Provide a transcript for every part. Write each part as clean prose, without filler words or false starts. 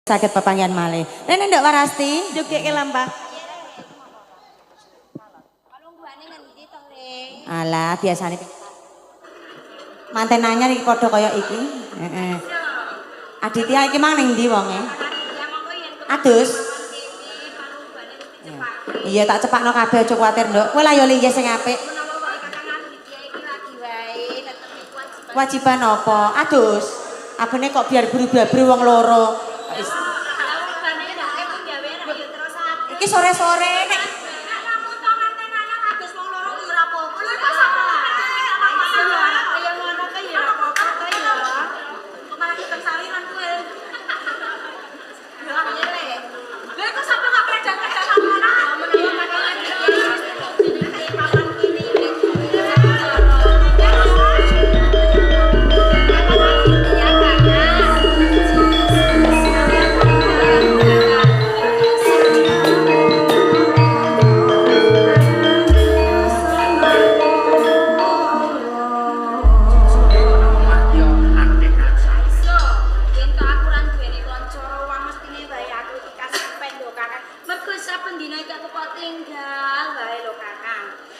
Saged pepanggihan malih. Rene Nduk Warasti, Jogekke lampah. Alah, biasane manten anyar iki padha kaya iki. Heeh. Aditya iki mang ning ndi wonge? Adus. Iya, tak cepakno kabeh aja kuwatir, Nduk. Kowe lah yo linggih sing apik. Kewajiban apa? Adus. Abene kok biar buru-buru wong loro. Iki sore-sore nek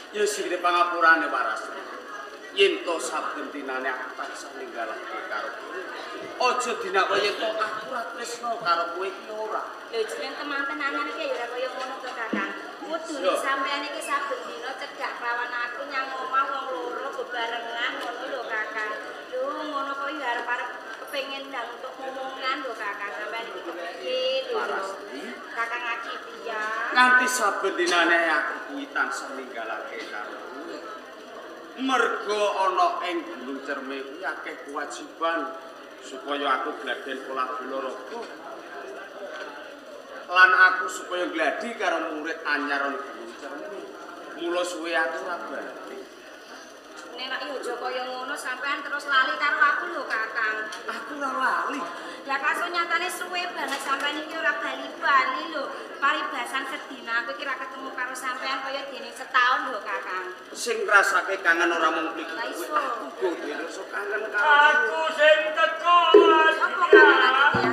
Ya sing pangapurane Warastri. Yen to saben dinane aku tansah ninggalake karo kowe. Aja dinakwa yen to aku ora tresna karo kowe iki ora. Lho jeneng teman-tenanan iki ya ora kaya ngono to Kakang. Kudune sampean iki saben dina cedhak lawan aku nyang omah wong loro bebarengan ngono lho Kakang. Lho ngono kok ya arep-arep kepengin ndang untuk ngomongan lho Kakang. Sampean iki kepiye lho? Warastri. Kakang Aditya. Nganti saben dinane aku kuwi tansah ninggalake karo kowe. Mergo ana ing Gunung Cerme kuwi akeh kewajiban supaya aku gladen pola bela raga. Lan aku supaya gladi karo murid anyar ana Gunung Cerme. Mula suwe aku ora bali. Nek rak yo aja kaya ngono sampean terus lali karo aku lho Kakang. Aku ora lali. Lah kaso nyatane suwe banget sampean iki ora bali-bali lho. Paribasan sedina aku iki ra ketemu karo sampean kaya dene setahun lho Kakang. Sing ngrasake kangen ora mung mligi Lah kowe, iso. aku go duwe rasa kangen karo Aku sing teko. Apa Kakang Aditya?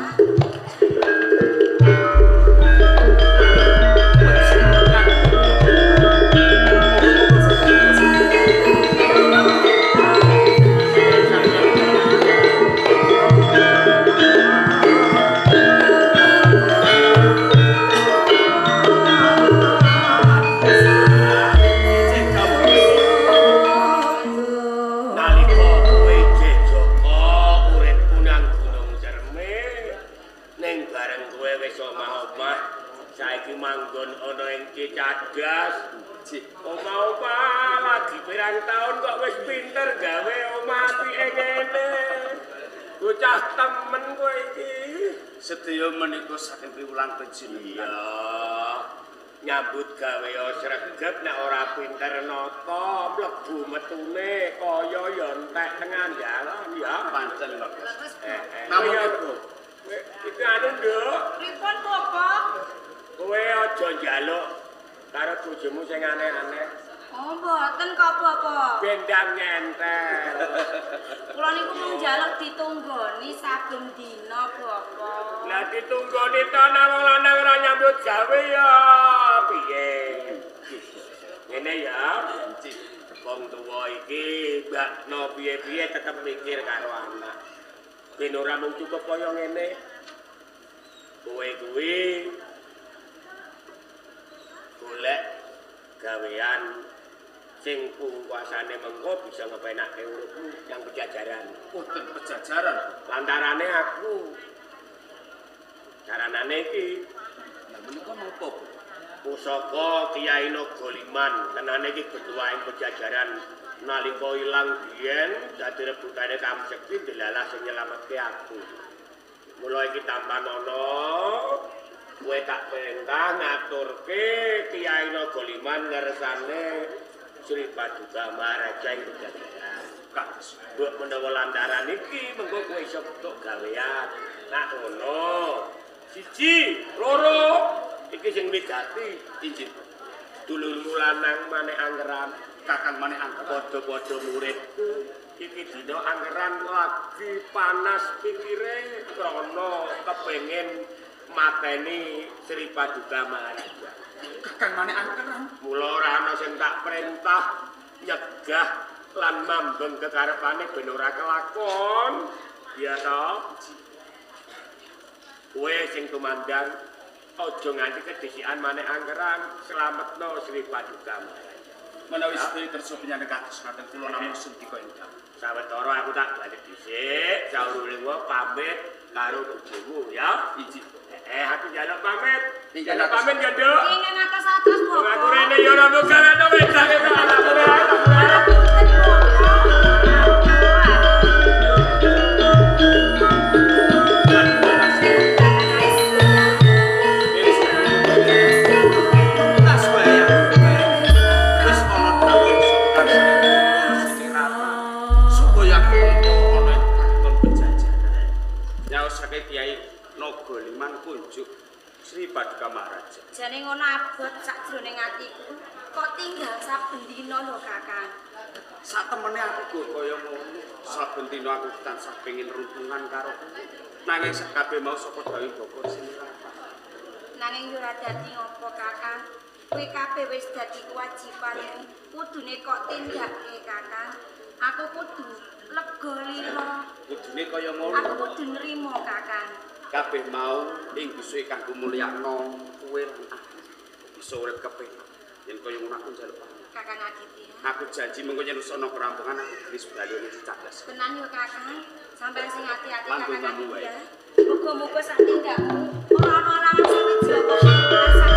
Nalika kowe isih Joko uripku nang Gunung Cerme, ning bareng kowe wis omah-omah, saiki manggon ana ing Cicadas. Omah-omah lagi pirang taun kok wis pinter gawe omah apike ngene. Bocah temen kowe iki. Sedaya menika saking piwulang panjenengan. Iya. Nyambut gawe sregep nek ora pinter nata, mlebu metune kaya ya entek tengah dalan ya. Pancen leres. Namun Namun iku iki anu Nduk, Pripun Bapak? kowe aja njaluk karo bojomu sing aneh-aneh. Oh mboten kok Bapak. Bendang nyentel. Kula niku mung njaluk ditunggoni saben dina Bapak. Lah ditunggoni to nang wong lanang ora nyambut gawe ya piye? Ngene ya. Wong tuwa iki mbakno piye-piye tetep mikir karo anak. Ben ora mung cukup kaya ngene. Kowe kuwi golek gawean sing kuwasane mengko bisa ngepenake uripmu yang pejajaran. Boten pejajaran. Lantarane aku saranane iki Lah menika menapa? pusaka Kyai Nagaliman tenane iki betuwaing pejajaran nalika ilang biyen dadi rebutane Kamsekti delalah sing nyelametke aku. Mula iki tampan ana kowe tak perintah ngaturke Kyai Nagaliman ngersane Sri Paduka Maharaja ing pejajaran. Kados. Mbok menawa lantaran iki mengko kowe iso petuk gawean. Nak ngono. Siji, loro, iki sing wigati Injih. dulurmu lanang manek angkeran, Kakang manik angkeran. padha-padha muridku. Iki dina angkeran lagi panas pikire krana kepengin Mateni Sri Paduka Maharaja. Kakang Manik Angkeran. Mula ora ana sing tak perintah nyegah lan mambeng kekarepane ben ora kelakon. Ya to. Kowe sing tumandang aja nganti kedhisikan Manik Angkeran, slametno Sri Paduka Maharaja. Menawi sedaya kersa panjenengan kados ngaten kula namung sendika ing dawuh. Sawetara aku tak bali dhisik, saurunge pamit karo bojomu ya. Injih. Aku njaluk pamit. Njaluk pamit ya, Nduk. Ingkang atos-atos, Bapak. Aku rene ya ora buka ana wedange kok anakku. Sri Paduka Maharaja. Jane ngono abot sakjroning atiku, kok tinggal saben dina lho, Kakang. Satemene aku go kaya ngono. Saben dina aku tansah pengin runtungan karo kowe. Nanging sak kabeh mau saka dawuh Bapak Sri Rata. Nanging yo ora dadi ngopo, Kakang. Kowe kabeh wis dadi kewajibanmu. Kudune kok tindake, Kakang. Aku kudu lega lila. Kudune kaya ngono. Aku kudu nrimo, Kakang. Kabeh mau ing bisa kanggo mulyakno kowe lan aku bisa urip kepenak. Yen kaya ngono aku njaluk pamit. Kakang Aditya. Aku janji mengko yen wis ana kerampungan aku gelis bali ning Cadas. Tenan yo Kakang, sampeyan sing ati-ati Kakang Aditya. Muga-muga sak tindakmu ora ana larangan sing wijaya tansah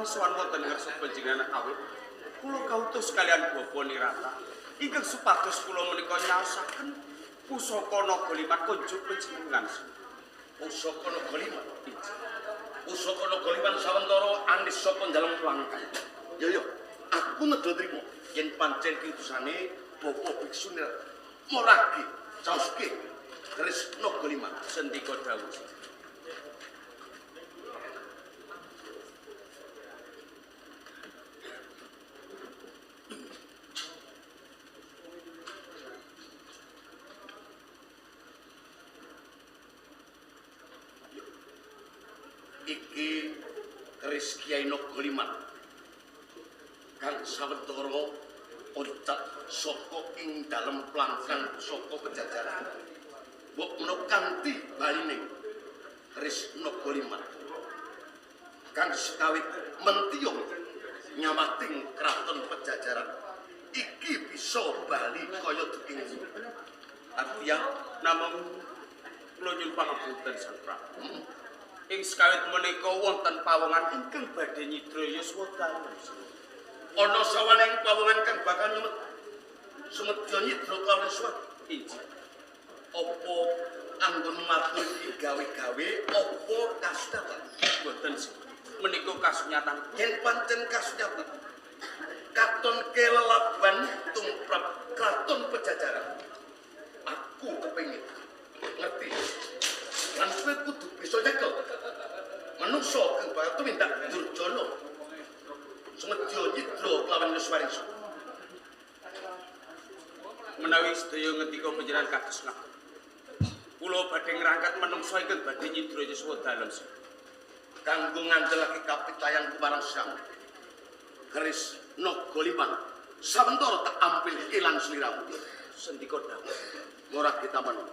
Sowan wonten ngarsa panjenengan awit kula kautus kalian Bapak Nirata ingkang supados kula menika nyaosaken pusaka Naga Liman kunjuk panjenengan. Pusaka Naga Liman. Pusaka Naga Liman sawentara anis saka dalem plangkan. Ya ya, aku nedha trima yen pancen kiutusane Bapak Biksu Nirata. Morage caoske keris Naga Liman sendika dawuh. Iki keris Kyai Naga Liman kang sawetara oncak saka ing dalem plangkan pusaka Pajajaran. Mbok menawa kanthi baline keris Naga Liman kang sekawit mentiyung nyamating kraton Pajajaran iki bisa bali kaya dene. Artiya namung kula nyuwun pangapunten Sang Prabu. Ing sekawit menika wonten pawongan ingkang badhe nyidra yuswa dalem. Ana sawaning pawongan kang bakal nyumet sumedya nyidra kelawan yuswa. Injih. Apa anggon matur iki gawe-gawe apa kasunyatan? Boten menika kasunyatan. Yen pancen kasunyatan, katon kelelaban tumrap kraton Pejajaran. Aku kepengin ngerti lan kowe kudu bisa nyekel manungsa kang bakal tumindak durjana sumedya nyidra kelawan yuswa ringsa. Menawi sedaya ngendika panjenengan kados ngaten, kula badhe ngrangkat manungsa ingkang badhe nyidra yuswa dalem kanggo ngandelake kapitayan marang Sang Keris Nagaliman. Sawentara tak ampil ilang sliramu. Sendika dawuh. Ora kita manut.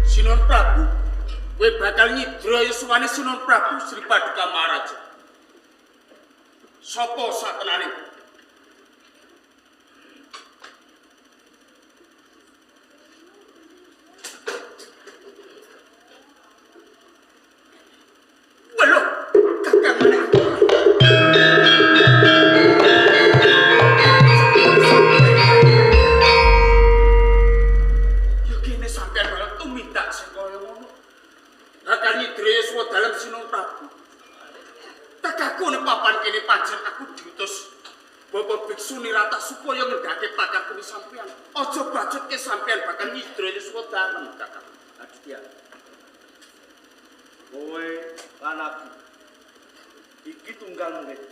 Sinuwun Prabu, kowe bakal nyidra yuswane Sinuwun Prabu Sri Paduka Maharaja. Sapa satenane? Welo, kakang mana? Ya kene sampean bakal tumindak sing kaya ngono. Bakal nyidra yuswa dalem Sinuwun Prabu. Tekaku ning papan kene pancen aku diutus Bapak Biksu Nirata supaya ngendhake pakakune sampean. Aja bacutke sampean bakal nyidra yuswa dalem, Kakang. Aditya. Kowe lan aku iki tunggal murid.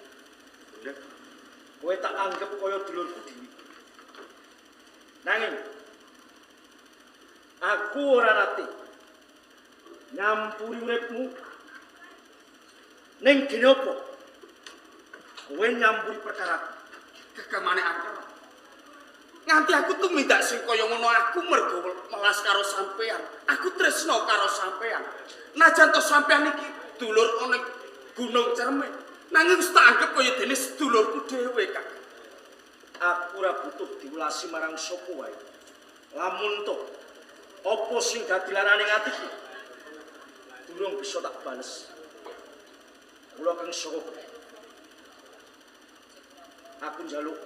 Kowe tak anggap kaya dulurku dhewe. Nanging aku ora nate nyampuri uripmu. Ning dene apa? Kowe nyampuri perkara Kakang Manik Angkara. Nganti aku tumindak sing kaya ngono aku mergo melas karo sampean. Aku tresno karo sampean. Najan to sampean iki dulur ana Gunung Cerme, nanging wis tak anggap kaya dene sedulurku dhewe, Kakang. Aku ora butuh diwelasi marang sapa wae. Lamun to apa sing dadi larane atiku durung bisa tak bales. Kula kang saka aku njaluk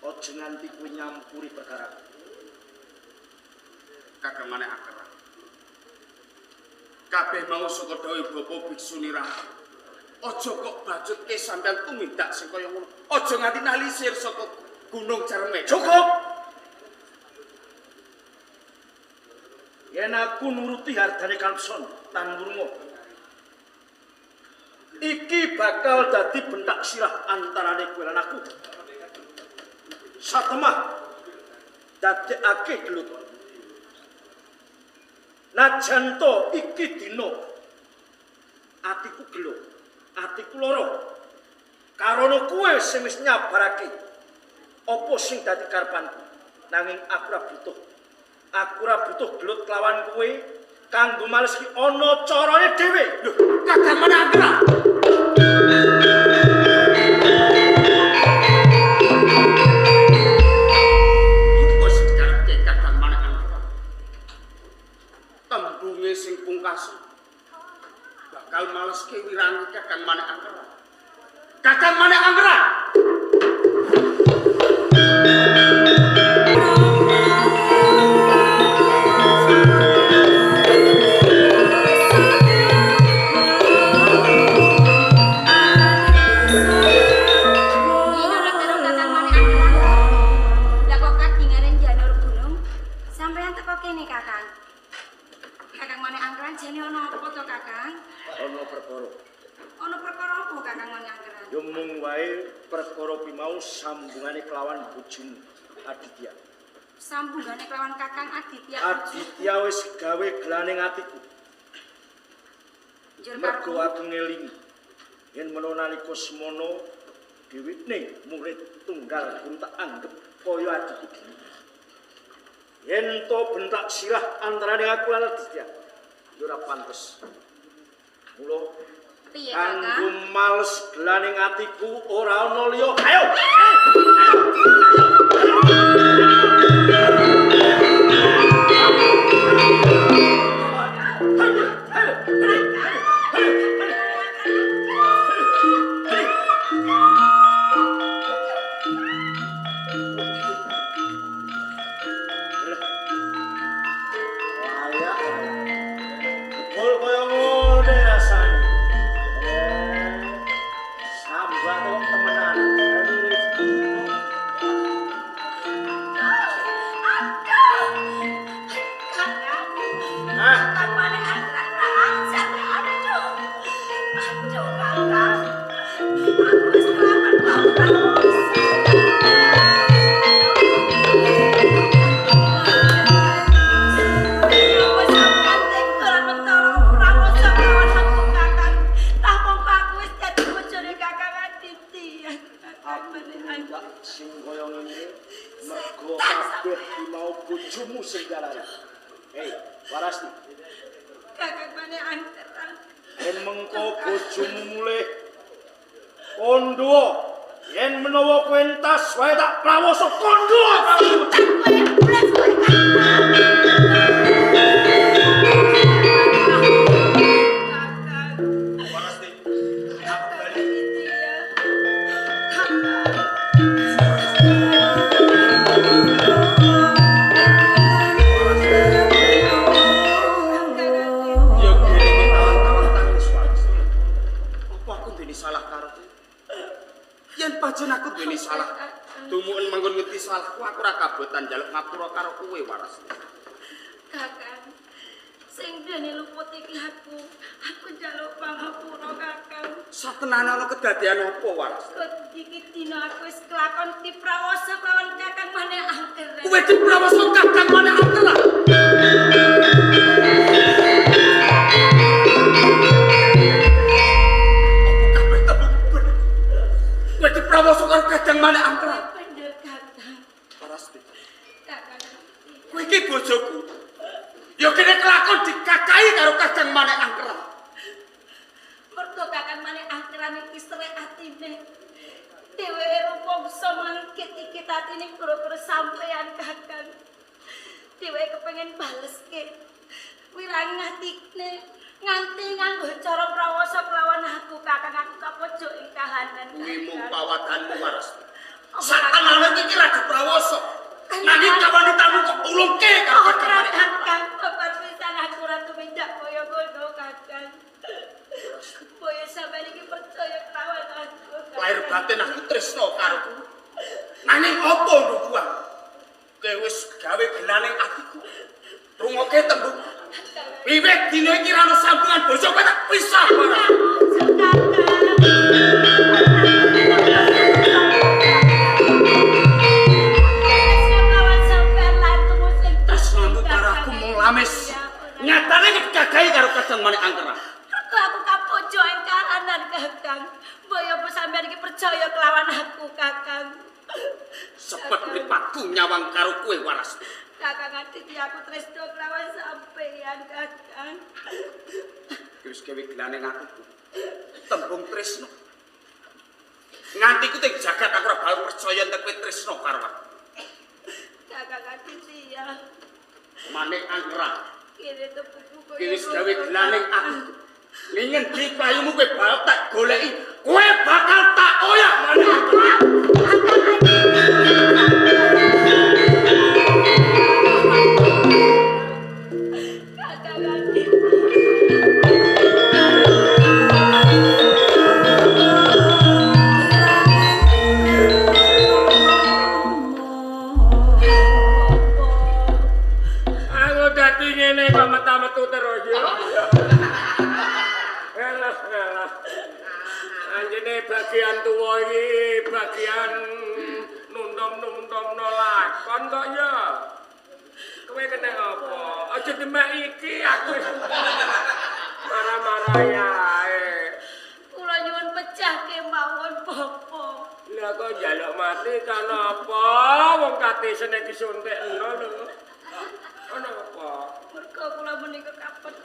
aja nganti kowe nyampuri perkara. Kakang Manik Angkara. Kabeh mau saka dawuhe Bapak Biksu Nirata. Aja kok bacutke sampean tumindak sing kaya ngono. Aja nganti nalisir saka Gunung Cerme. Cukup. Yen aku nuruti hardane Kalson tan wurunga, iki bakal dadi bentak sirah antarane kowe lan aku. Satemah dadekake gelut. Najan to iki dina atiku gelo, atiku lara. Karana kowe sing wis nyabarake apa sing dadi karepanku. Nanging aku ora butuh. Aku ora butuh gelut kelawan kowe kanggo males ki ana carane dhewe. Lho, Kakang Manik Angkara. Apa sing dikarepke Kakang Manik Angkara? Tembunge sing pungkasan bakal maleske wirangi Kakang Manik Angkara. Kakang Manik Angkara. Ana perkara. Ana perkara apa Kakang Manik Angkara? Ya mung wae perkara pimau sambungane kelawan bojomu Aditya. Sambungane kelawan Kakang Aditya. Aditya wis gawe gelane atiku. Mergo aku ngelingi yen menawa nalika semono dhewekne murid tunggal guru tak anggep kaya adikku dhewe. Yen to bentak sirah antarane aku lan Aditya. Ya ora pantes. Mula piye Kakang? Kanggo males gelaning atiku ora ana liya. Ayo.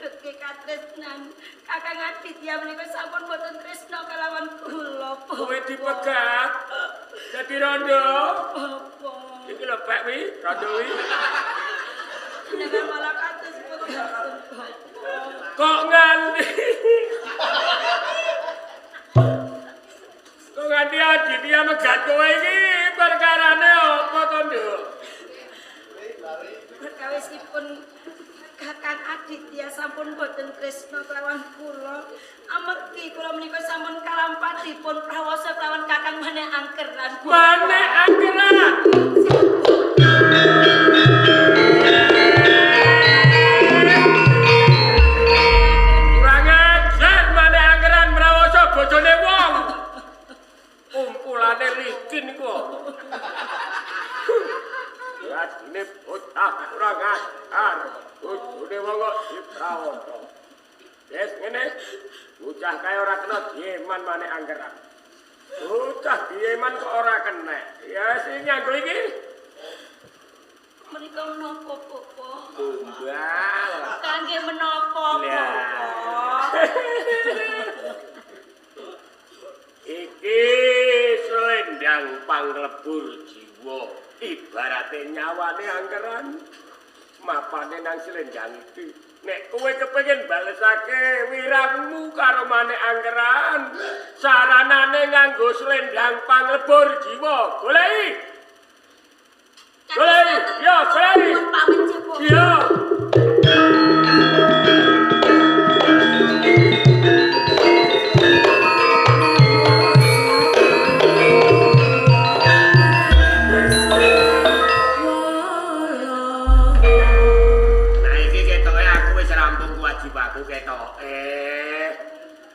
Medhotke katresnan. Kakang Aditya menika sampun boten tresna kalawan kula. Kowe dipegat dadi rondo. Bapak. Iki lho Pak wi, rondo wi. Jenengan malah kados pegaten Bapak. Kok nganti? Kok nganti Aditya megat kowe iki perkarane apa to, Nduk? Perkawisipun Kakang Aditya sampun boten tresna kelawan kula. Amargi kula menika sampun kalampatipun prawasa kelawan Kakang Manek Angkeran. Manek Angkeran. Kurang ajar Manek Angkeran prawasa bojone wong. Kumpulane likin kok. Adine bocah kurang ajar. Bojone wong kok diprawoto. Wis ngene, bocah kae ora kena dieman Manek Angkeran. Bocah dieman kok ora kena. Ya sing nganggo iki Menika menapa, Bapak? Gombal. Kangge menapa, Bapak? Iki selendang panglebur jiwa. Ibarate nyawane Angkeran. Mapane nang selendang iki. Nek kowe kepengin balesake wirangmu karo Manek Angkeran, saranane nganggo selendang panglebur jiwa. Goleki. Goleki, ya goleki. Iya. Nah iki ketoke aku wis rampung kewajibanku ketoke.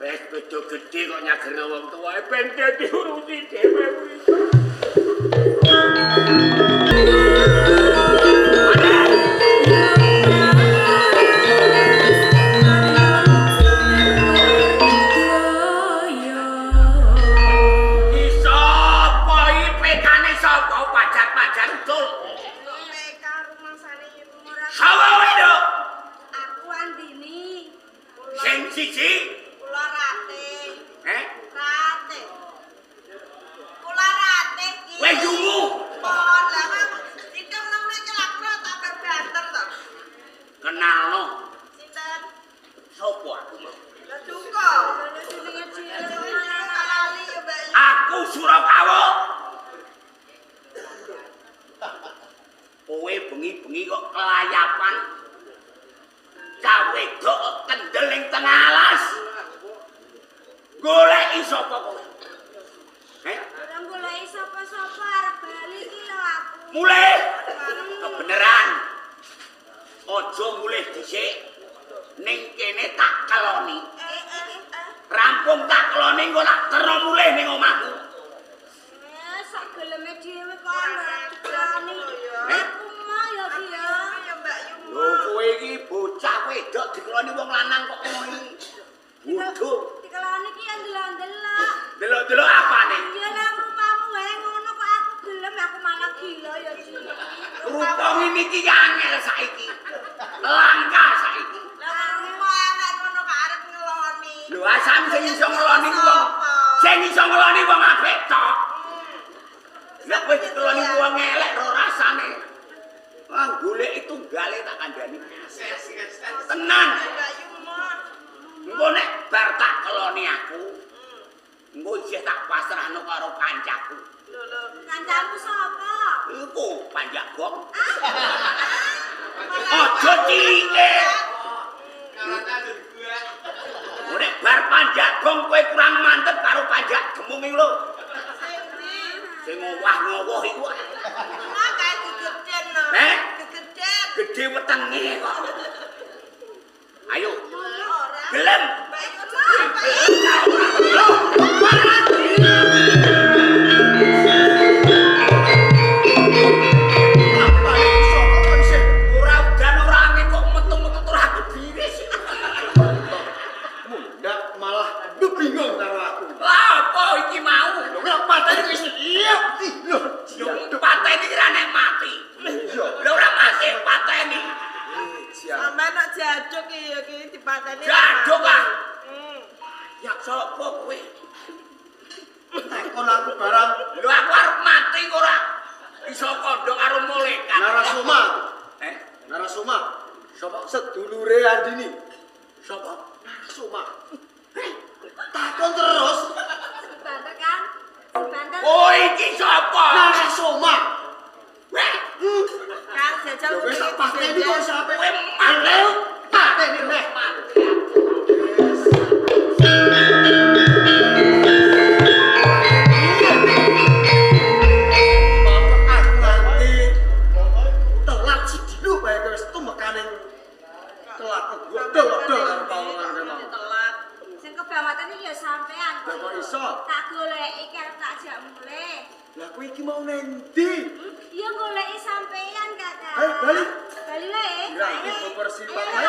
Wis beda gedhe kok nyagerno wong tuwa ben diurusi dhewe kuwi. Sapa iki pekane sapa pajak-pajak cul? PK rumangsane ora. Sapa wedok? Aku Andini. Sing siji Kula Rate. Eh? Rate. Kula Rate iki. Kowe dungu. Pon lah kok didong nang mriki lak kula tak banter to. Kenalno Sinten? sapa aku mau? Lah duka. Lah jenenge dhewe lali ya Mbak. Aku Surakawa. Kowe bengi-bengi kok kelayapan. Cah wedok kok kendel ning tengah alas. Goleki sapa kowe? Heh? Ora goleki sapa-sapa arep bali iki lho aku. Mulih. Kebeneran. Aja mulih dhisik. Ning kene tak keloni. Rampung tak keloni engko tak terno mulih ning omahmu. Sak geleme dhewe kok ora dikeloni. Aku mau ya Ki ya. Mbak Yu. Lho kowe iki bocah wedok dikeloni wong lanang kok ngono iki. Bodho. Dikeloni ki ya ndelok-ndelok. Delok-delok apane? Ya lah rupamu wae ngono kok aku gelem aku malah gila ya Ci. Rupa ngene iki angel saiki. Langka saiki. Lah rupa elek ngono kok arep ngeloni. Lho asam sing iso ngeloni wong. Sing iso ngeloni wong apik tok. Nek kowe dikeloni wong elek ro rasane. Wah goleki tunggale tak kandhani. Tenan. Engko nek bar tak keloni aku, engko isih tak pasrahno karo kancaku. Lho lho, kancamu sapa? Iku Panjagong. Aja cilike. Nek bar Panjagong kowe kurang mantep karo Panjak Gemung iki lho. Sing ndi? Sing owah-ngowoh iku. Ah, kae gegeden no. Eh? Gegeden. Gedhe wetenge kok. Ayo. Ora. Gelem. Mbak Yu. Lho, apa iso kok isih ora udan ora angin kok metu-metu tur aku dhewe sih. Mundak malah bingung karo aku. Lah apa iki mau? Lho kok pateni kok isih iya. Ih, lho. Yo pateni ki ra nek mati. Iya. Lho ora mati pateni. Jan. Sampeyan nek jaduk iki ya iki dipateni. Jaduk ah. Ya sapa kowe? Takon aku barang. Lho aku arep mati kok ora iso kandha karo malaikat. Narasoma. Eh, Narasoma. Sapa? Sedulure Andini. Sapa? Narasoma. Takon terus. Sebanter kan? Sebanter. Oh iki sapa? Narasoma. Weh, Kang jajal Lho wis tak pateni kok sampe. kowe mati. Pateni neh. Aku nganti telat sedilo bae wis tumekane kelakon godol-godol karo pawongan kowe mau. Telat. Sing kebangetan iki ya sampean Lah kok iso? Tak goleki iki arep tak jak mulih. Lah kowe iki mau nendi? Ya goleki sampean, Kakak. Ayo, bali. Bali wae. Lah iki persipat ae.